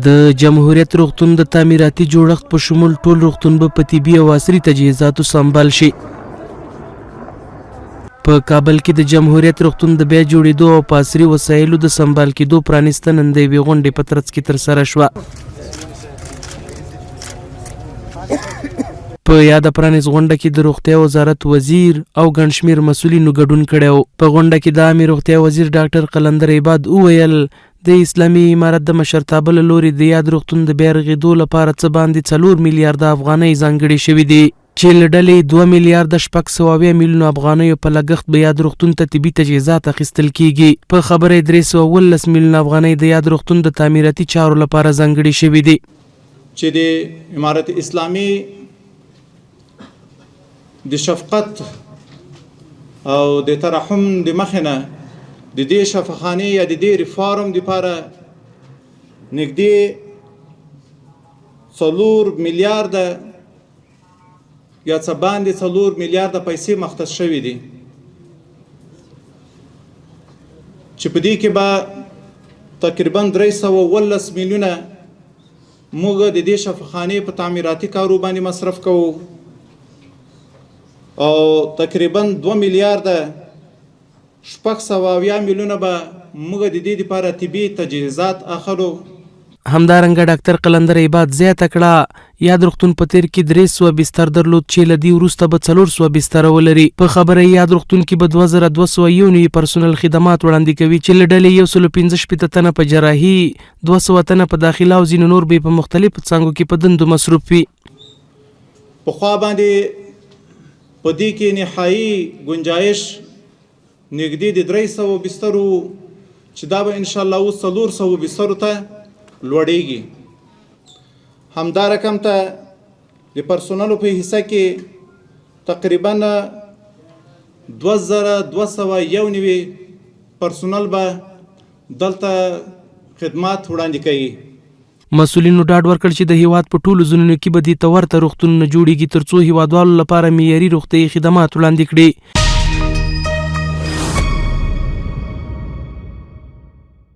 د جمهوریت روغتون د تعمیراتي جوړښت په شمول ټول روغتون به په طبي او عصري تجهیزاتو سمبال شي. په کابل کې د جمهوریت روغتون د بیا جوړېدو او په عصري وسایلو د سمبال کېدو پرانیسته نن د یوې غونډې په ترڅ کې ترسره شوه. په یاده پرانیز غونډه کې د روغتیا وزارت وزیر او ګڼ شمېر مسؤلینو ګډون کړی و. په غونډه کې د عامې روغتیا وزیر ډاکټر قلندر عباد وویل، د اسلامي امارت د مشرتابه له لوري د یاد روغتون د بیا رغېدو لپاره څه باندې 4 میلیارده افغانۍ ځانګړې شوې دي، چې له ډلې یې 2 میلیارده 670 میلیونو افغانیو په لګښت به یاد روغتون ته طبي تجهیزات اخیستل کېږي. په خبره یې 317 میلیونه افغانۍ د یاد روغتون د تعمیراتي چارو لپاره ځانګړې شوې دي. چې د امارت اسلامي د شفقت او د ترحم د مخې نه د دې شفاخانې یا د دې ریفارم دپاره نږدې 4 میلیارده یا څه باندې 4 میلیارده پیسې مختص شوې دي، چې په دې کې به تقریبا 317 میلیونه موږ د دې شفاخانې په تعمیراتي کارو باندې مصرف کوو او تقریبا 2 میلیارده 670 میلیونه به موږ د دې لپاره طبي تجهیزات اخلو. همدارنګه ډاکتر قلندر عباد زیاته کړه، یاد روغتون په تېر کې 300 بستر درلود چې له دې وروسته به 400 بستره ولري. په خبره یې یاد روغتون کې به 2291 پرسونل خدمات وړاندې کوي چې له ډلې 165 تنه په جراحي، 200 تنه په داخله او ځینو نور به یې په مختلفو څانګو کې په دندو مصروف وي. پخوا باندې په دې کې نهایي ګنجایش نږدې د 300 بسترو وو، چې دا به انشاءالله اوس 400 بسترو ته لوړېږي. همدا رقم ته د پرسونلو په حصه کې تقریبا 2291 پرسونل به دلته خدمات وړاندې کوي. مسؤلینو ډاډ ورکړ چې د هیواد په ټولو زونونو کې به دې ته ورته روغتونونه جوړیږي ترڅو هیوادوالو لپاره معیاري روغتیايي خدمات وړاندې کړي.